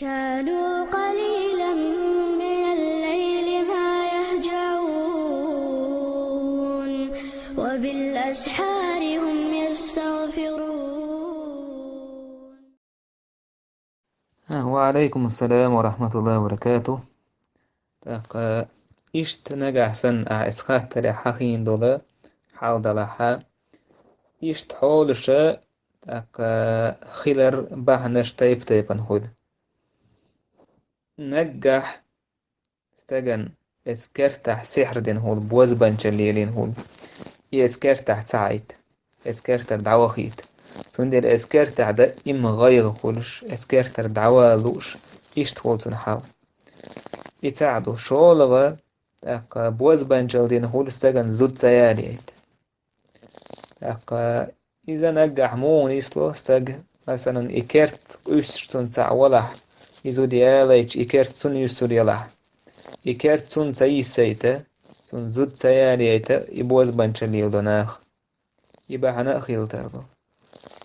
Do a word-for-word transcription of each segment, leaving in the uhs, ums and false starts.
كانوا قليلا من الليل ما يهجعون، وبالأسحار هم يستغفرون. وعليكم السلام ورحمة الله وبركاته. ТӀаккха иштта нагахь санна ахь эс хаттарехь хьахийна долу хьал далахьа, иштта хьолаша, тӀаккха хилар бахьанаш тайп-тайпана хуьлу. Наггахь стаган эс кертахь сихьр дина хуьлу, бозбанчалла лелийна хуьлу. И эс кертахь ца хьайта, эс кертара дӀавахийта. Цундела эс кертахь дан имма гӀайгӀа хуьлуш, эс кертара дӀавала лууш, иштта хуьлу цуьнан хьал. И цхьаъ ду. ШолгӀа, тӀаккха бозбанчалла дина хуьлу стаган зуда ца ялайта. ТӀаккха иза наггахь муха нисло стаг, масалан, и керт къуьйсуш цунна цхьаъ валахь, и зуда ялайча, и керт цунна юьсур ялахь. И керт цунна ца йиссайта, цунна зуда ца ялайта, и бозбанчалла леладо наха. И бахьана а хила тарло.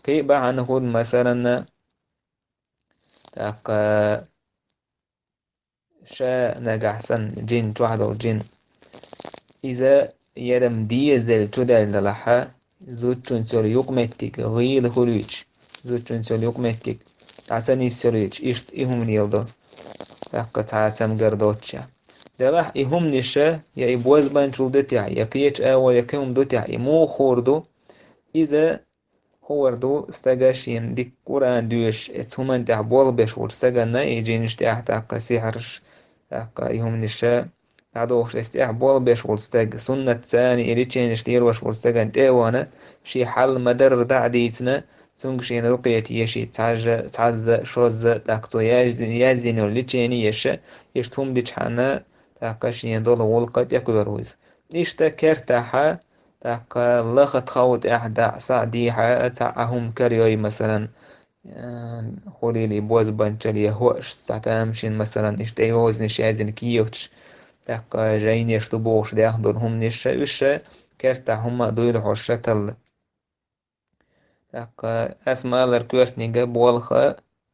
Кхин а бахьана хуьлу, масалан, тӀаккха ша нагахь санна джин, чохь долу джин, иза ерам дезаделла чудаьлла далахьа, зудчуьнца йолу юкъаметтиг гӀийла хуьлуьйтуш, зудчуьнца йолу юкъаметтиг дӀа ца нисъялуьйтуш, иштта и хӀума леладо, тӀаккха цхьа а цамгар доццушехь. Делахь и хӀуманиша, я и бозбанчалла ду техь, я кхечу агӀор, я кхин хӀума ду техь, и муха хуур ду, иза хуур ду стага шена дика Къуръан доьшуш, эцу хӀуманна тӀехь болх беш волчу стаганна, и джинаш тӀехь, тӀаккха сихьраш, тӀаккха и хӀуманиша дӀадохуш, эцу тӀехь болх беш волчу стаг, суннатца и леченеш лелош волчу стагана тӀе а вахана, шен хьал ма-дарра дӀа а дийцина, цуьнга шена рукъе тешийта, цхьажжа, цхьазза, шозза, тӀаккха цо яз-, язйина йолу лечени еш, иштта хӀума дичхьана, тӀаккха шена долу гӀуллакх тӀекхоьру иза. Иштта кертахьа, тӀаккха лаха тхов тӀехь дӀа схьа дийхьа, цхьа а хӀума карайой, масалан, э, хуьлийла и бозбанчалла я хӀоаш, цхьа тамашийна, масалан, иштта тӀейозанаш язйина кехаташ, тӀаккха жайнеш ду бохуш, дехна долу хӀуманаш, уьш кертахь хӀумма а дуйла хьожуш талла. ТӀаккха ас ма-аллара, коьртаниг болх,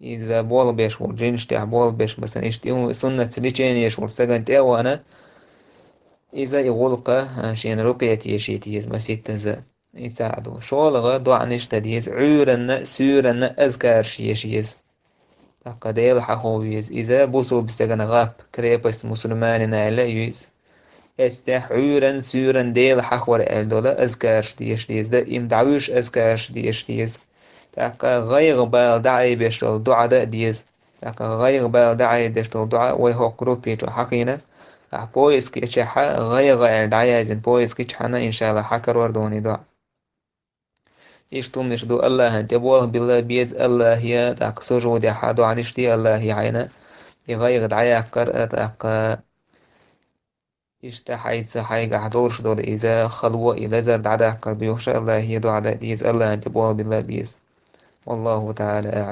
иза болх беш волу, джинаш тӀехь болх беш, масалан, иштта и хӀума суннатца лечени еш волу стагана тӀе а вахана, иза и гӀуллакх, а, шена рукъе тешийта еза, маситтаза, и цхьаъ ду. ШолгӀа, доӀанаш дан деза, Ӏуьйранна, суьйранна азкараш еш еза. ТӀаккха Дела хьахо веза. Иза бусулба стеган гӀап, крепость мусульманина аьлла а ю иза. Эцу тӀехь Ӏуьйран, суьйран Дела хьахор аьлла долу азкараш деш деза, даим дӀавуьжуш азкараш деш деза. ТӀаккха гӀайгӀа-бала дӀаайбеш долу доӀа дан а деза. ТӀаккха гӀайгӀа-бала дӀаайбеш долу доӀа вай хӀокху группе чу хьахийна. Ахь поиск ечехьа, гӀайгӀа аьлла дӀаязйина поиск ечхьана, иншалла, хьакарор ду хьуна и доӀа. Иштта хӀуманаш ду, АллахӀана тӀе болх билла беза, АллахӀе, тӀаккха сужудехьа доӀанаш де АллахӀе хьайна, и гӀайгӀа дӀаяккхар а, тӀаккха иштта хьайца хьайгахь долуш долу иза хало, и лазар дӀадаккхар доьхуш а АллахӀе доӀа дан деза, АллахӀана тӀе болх билла беза. Валлаху таӀала аӀлам.